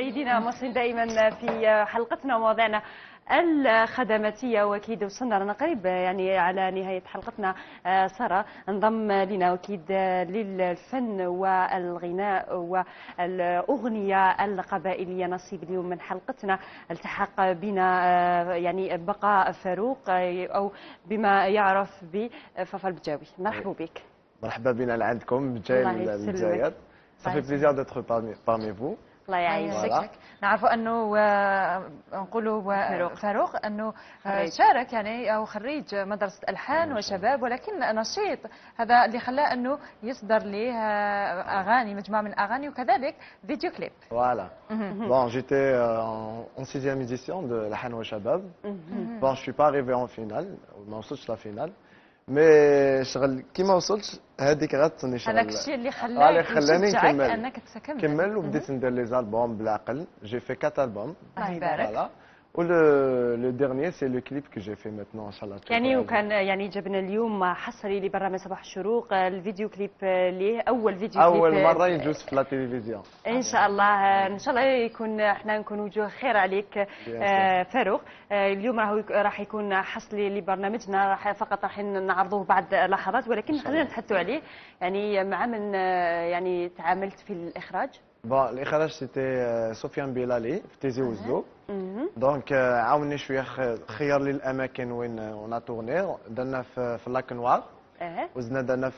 مشاهدينا، مواصلين دائما في حلقتنا ومواضيعنا الخدماتية، واكيد وصلنا لنا قريب يعني على نهاية حلقتنا. سارة انضم لنا اكيد للفن والغناء والأغنية القبائلية نصيب اليوم من حلقتنا. التحق بنا يعني بقاء فاروق أو بما يعرف بفافا البجاوي. مرحبا بك. مرحبا بنا لعندكم بجاي الجزائر. Ça fait plaisir d'être parmi vous. الله يعيشك. نعرفوا انه نقولوا فاروق انه شارك يعني او خريج مدرسه الحان وشباب، ولكن نشيط، هذا اللي خلاه انه يصدر ليه اغاني، مجموعة من الاغاني وكذلك فيديو كليب. Voilà. Bon, j'étais en sixième édition de الحان وشباب. Bon, je suis pas arrivé en finale, ما وصلتش la finale. mais شغل كي ما وصلتش هذيك غاتني شغل هذاك الشيء اللي خلاك خلاني نكمل انك تكمل. كمل وبديت ندير les albums بالعقل. j'ai fait 4 albums. الله يبارك. و le dernier c'est le clip que j'ai fait maintenant ان شاء الله. يعني وكان يعني جبنا اليوم حصري لبرنامج صباح الشروق الفيديو كليب ليه، اول فيديو كليب، اول مرة يجوز في la télévision. ان شاء الله، ان شاء الله يكون احنا نكون وجوه خير عليك فاروق. اليوم راح يكون حصري لبرنامجنا، راح فقط راح نعرضوه بعد لحظات، ولكن خلينا نتحدثوا عليه. يعني مع من يعني تعاملت في الاخراج؟ Bon, الاخراج c'était سفيان بلالي في تيزي وزو. donc عاوني شوية، خير لي الاماكن وين on a tourné. درنا في Lac Noir، وزدنا درنا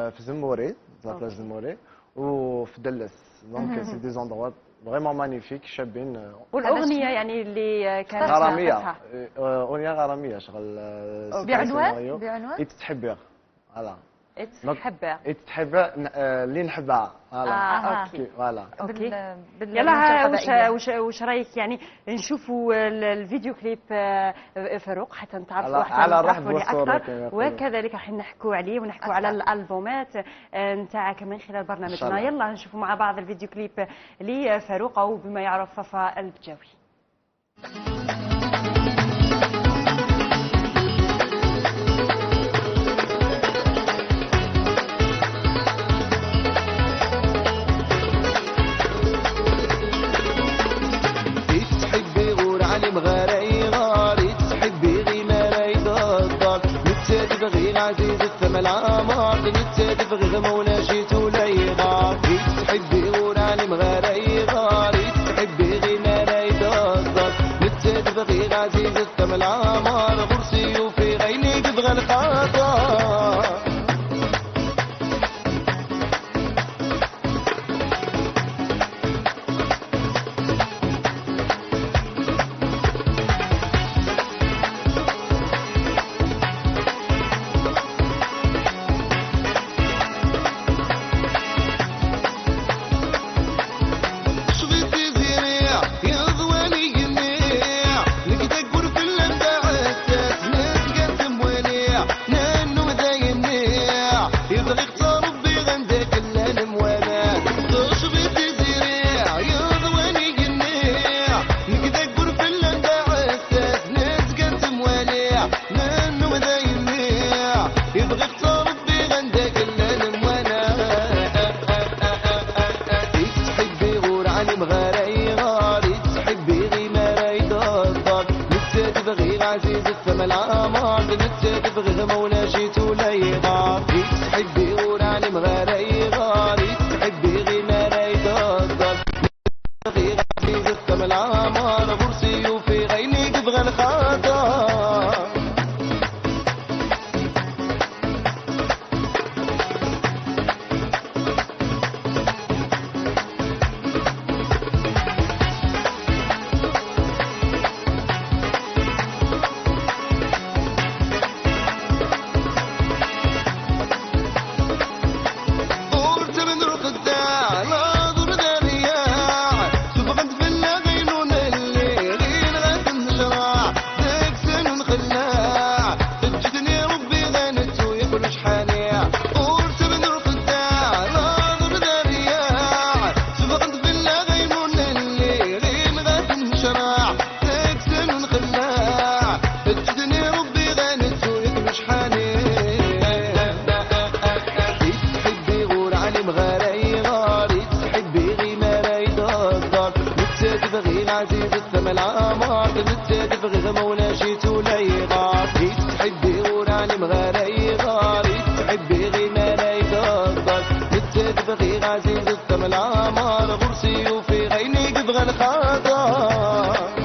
في زموري، la plage زموري، وفي دلس. donc c'est des endroits vraiment magnifiques شابين. والاغنية يعني اللي كانت غراميه، اغنية غراميه شغل بعنوان بعنوان تحبيها. Voilà، تحبها، تحب اللي نحبها. Voilà. OK Voilà. OK يلا، واش رايك يعني نشوفوا الفيديو كليب فاروق حتى نتعرفوا على الرحب اكثر، وكذلك راح نحكوا عليه ونحكوا على الالبومات نتاعك من خلال برنامجنا. يلا نشوفوا مع بعض الفيديو كليب لفاروق او بما يعرف فافا البجاوي. عزيز الثمن العمار نتسادف غير مولا جيت ولا يغار. تحبي وراني مغاري غار، تحبي غير ما لا يدور. نتسادف غير عزيز الثمن العمار غرسي وفي غيني تبغى الخاطر. نتدف غير مولا جيت ولا يغار تحبي وراني مغاري غار تحبي غير ما لا يقدر نتدف غير عزيز الثمن العمار غرسي وفي غيني قبغى الخاطر.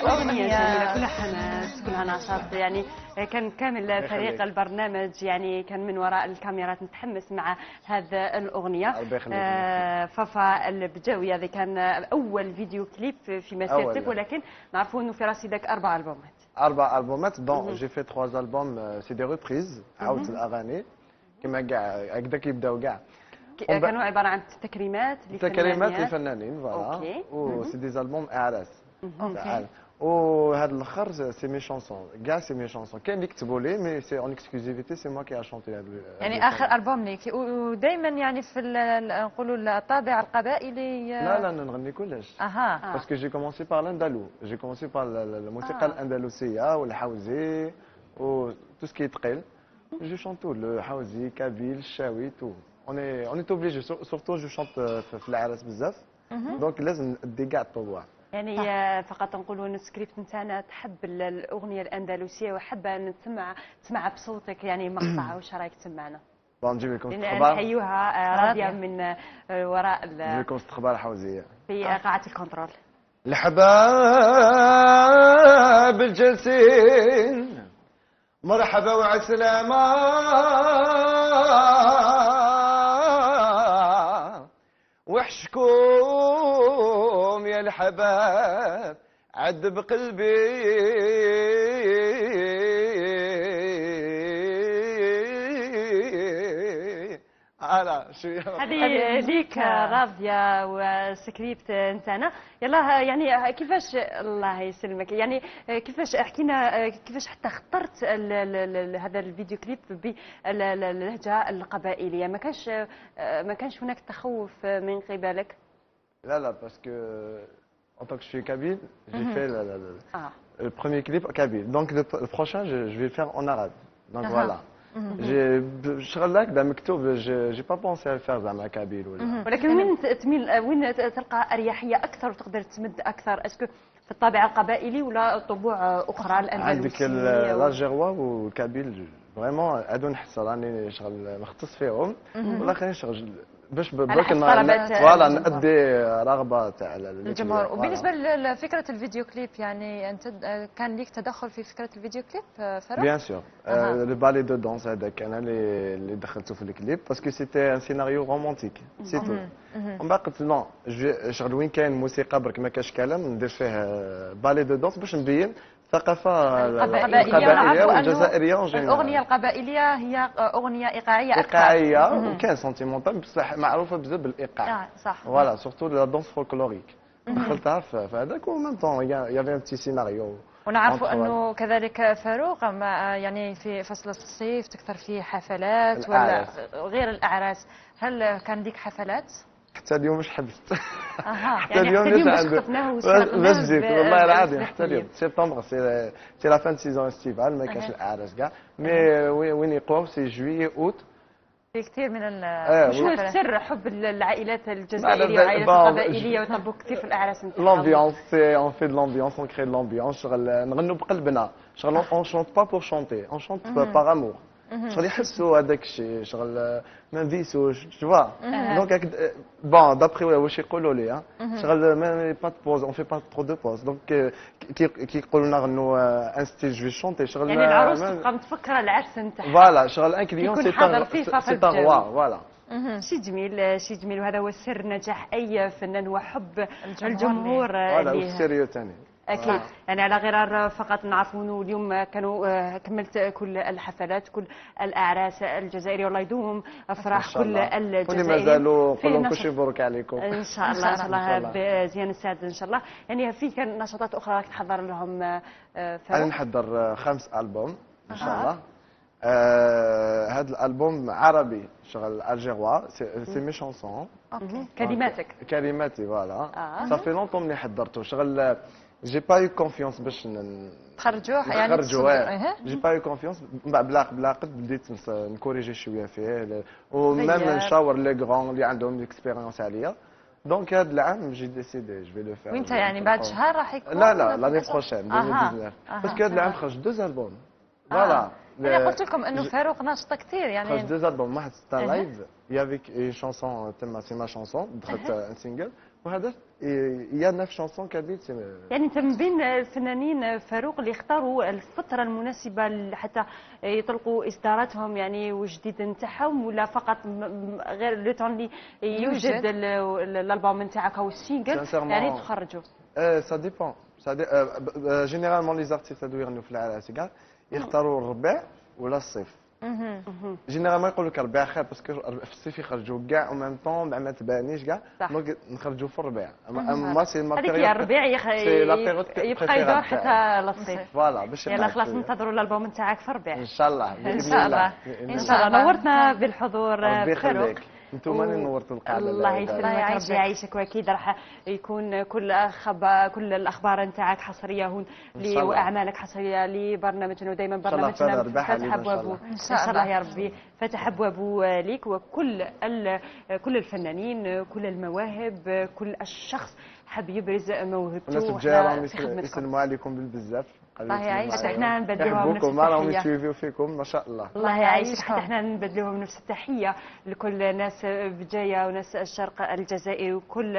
أغنية جميلة كلها حماس كلها نشاط، يعني كان كامل فريق البرنامج يعني كان من وراء الكاميرات متحمس مع هذا الأغنية. فافا البجاوي هذا كان أول فيديو كليب في مسيرتك، ولكن نعرفوا أنه في رصيدك 4 ألبومات. 4 ألبومات donc j'ai fait 3 albums c'est des reprises، عاودت الأغاني كما كاع هكذا كيبداو كاع. كانوا عبارة عن تكريمات للفنانين voilà، و c'est des albums اعراس. وهذا الاخر c'est mes chansons كاع، c'est mes chansons كاين اللي كتبوا لي mais c'est en exclusivité c'est moi qui chanté. يعني اخر البوم ليك ودائما يعني في نقولوا الطابع القبائلي. لا لا نغني كلش. اها parce que j'ai commencé par l'andalou، j'ai commencé par الموسيقى الاندلسيه والحوزي و tout ce qui ثقيل. je chante tout le حوزي kabyle الشاوي tout. on est obligé surtout je chante في العراس بزاف، donc لازم ندي كاع الطبوع. يعني فقط نقولوا ان السكريبت نتاعنا تحب الاغنية الاندلسيه وحابة ان تسمعها بصوتك، يعني مقطع واش رايك تسمعنا؟ bon نجيب لكم استخبار، نحيوها راضية من وراء نجيب لكم استخبار حوزيه في قاعة ال contrôle. الحباب الجالسين مرحبا وعسلامة، وحشكم يا الحباب عد بقلبي هذه ليك راضية وسكريبت نتاعنا. يلا يعني كيفاش، الله يسلمك، يعني كيفاش احكينا كيفاش حتى اخترت هذا الفيديو كليب باللهجة القبائلية؟ ما كانش هناك تخوف من قبلك؟ لا لا parce que en tant que je suis kabyle, j'ai fait le premier clip kabyle. Donc le prochain, je vais le faire en arabe. Donc voilà. شغل هكذا مكتوب، j'ai pas pensé à faire زعما kabyle ولا. ولكن وين تميل، وين تلقى اريحية اكثر وتقدر تمد اكثر، est-ce que في الطابع القبائلي ولا طبوع اخرى الاندلسيه؟ عندك l'algérois وال kabyle vraiment هادو نحس راني شغل مختص فيهم، والاخرين شغل باش برك voilà نأدي رغبة تاع الجمهور. وبالنسبة لفكرة الفيديو كليب، يعني انت كان ليك تدخل في فكرة الفيديو كليب فاروق؟ bien sûr le ballet de danse هذاك انا اللي دخلته في الكليب parce que c'était un scénario romantique c'est tout. ومن بعد قلت non شغل وين كاين موسيقى برك ما كاش كلام ندير فيه ballet de danse باش نبين الثقافة القبائلية والجزائرية. الأغنية القبائلية هي أغنية إيقاعية أكثر، إيقاعية وكان sentimentale بصح معروفة بزاف بالإيقاع. صح voilà surtout la danse folklorique دخلتها في هذاك، و même temps y avait un petit scénario. ونعرفوا أنه كذلك فاروق يعني في فصل الصيف تكثر فيه حفلات ولا غير الأعراس، هل كان ديك حفلات؟ حتى اليوم مش حبست. حتى اليوم مش خطفناه وسرقناه والله العظيم. حتى اليوم septembre c'est la fin de saison estivale، ما كاش الاعراس كاع، mais وين يقوم c'est juillet août. في كثير من شنو السر حب العائلات الجزائرية والعائلات القبائليه ويطلبوا كثير في الاعراس نتاعهم؟ l'ambiance، c'est on fait de l'ambiance، on crée de l'ambiance. شغل نغنوا بقلبنا، شغل on chante pas pour chanter، on chante par amour. شغل يحسوا هذاك الشيء، شغل ما نفيسوش tu vois. donc bon d'après واش يقولوا لي شغل ما pas de pause، on fait pas trop de pauses. donc كي يقولوا لنا غنوا un style je vais chanter شغل يعني العروس تبقى متفكره العرس نتاعها. voilà شغل un client c'est un roi voilà. شي جميل، شي جميل. وهذا هو سر نجاح اي فنان، هو حب الجمهور. voilà وال sérieux ثاني اكيد. يعني على غرار فقط نعرفوا انه اليوم كانوا كملت كل الحفلات كل الاعراس الجزائرية، والله يدوم افراح كل الجزائريين. واللي مازالوا نقول لهم كلشي مبروك عليكم ان شاء الله. ان شاء الله بزيان السعد ان شاء الله. يعني في كان نشاطات اخرى راك تحضر لهم؟ انا نحضر 5 البوم ان شاء الله. هذا الالبوم عربي، شغل algérois، c'est mes chansons. OK. كلماتك. كلماتي، voilà. ça fait longtemps ملي حضرته، شغل j'ai pas eu confiance باش تخرجوه يعني. نخرجوا. j'ai pas eu confiance. من بعد بلاق بلاق بديت ن corriger شوية فيه و même نشاور les grands اللي عندهم l'expérience عليا. donc هذا العام j'ai décidé je vais le faire. وانت يعني بعد شهر راح يكون؟ لا لا، l'année prochaine، 2019، parce que هذا العام خرج deux albums، voilà. انا قلت لكم انه فاروق ناشط كثير يعني. خرج deux albums، واحد c'est un live، y avait une chanson تما c'est ma chanson، دخلت un single، وهذا y a 9 chansons kabyles. يعني انت من بين الفنانين فاروق اللي اختاروا الفترة المناسبة حتى يطلقوا اصداراتهم، يعني وجديد نتاعهم، ولا فقط غير le temps اللي يوجد الالبوم نتاعك او ال single يعني تخرجوا؟ ça dépend، généralement les artistes هادو يغنوا في العراس كاع يختاروا الربيع ولا الصيف. généralement يقول لك الربيع خير، parce que في الصيف يخرجوا كاع en même temps، ما تبانيش كاع، donc نخرجوا في الربيع. moi c'est ma هذيك هي، الربيع يبقى يدور حتى للصيف. voilà باش يلا خلاص، ننتظروا الالبوم نتاعك في الربيع. ان شاء الله. ان شاء الله. ان شاء الله. نورتنا بالحضور. ربي يخليك، انتم اللي نورتوا القعده. الله يسلمك، ربي يعيشك، واكيد راح يكون كل الاخبار نتاعك حصرية هون واعمالك حصرية لبرنامجنا، ودائما برنامجنا فاتح ابوابه ان شاء الله يا ربي، فاتح ابوابه ليك وكل كل الفنانين، كل المواهب، كل الشخص حاب يبرز موهبته. الناس بجاية راهم يسلموا عليكم بالبزاف. الله يعيشك. حتى احنا نبدلوهم نفس التحيه. راهم يسويفيو فيكم، ما شاء الله. الله يعيشك، حتى احنا نبدلوهم نفس التحية لكل ناس بجاية وناس الشرق الجزائري وكل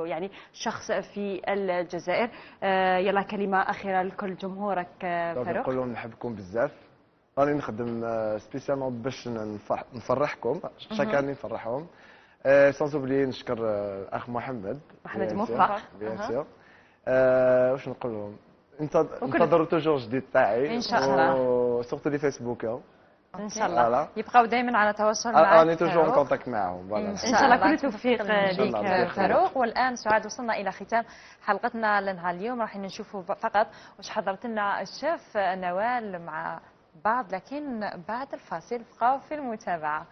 يعني شخص في الجزائر. يلا كلمة اخيرة لكل جمهورك فاروق. نقول لهم نحبكم بزاف، راني نخدم spécialement باش نفرحكم، chaque année نفرحهم. sans oublier نشكر الاخ محمد. محمد موفق. bien sûr. واش نقول لهم؟ انتظروا toujours جديد تاعي. ان شاء الله. surtout les facebookeurs. ان شاء الله يبقاو دائما على تواصل معك. راني toujours en contact معاهم. ان شاء الله، كل التوفيق لك فاروق. والان سعاد، وصلنا الى ختام حلقتنا لنهار اليوم، راح نشوفوا فقط واش حضرت لنا الشيف نوال مع بعض، لكن بعد الفاصل. بقاو في المتابعه.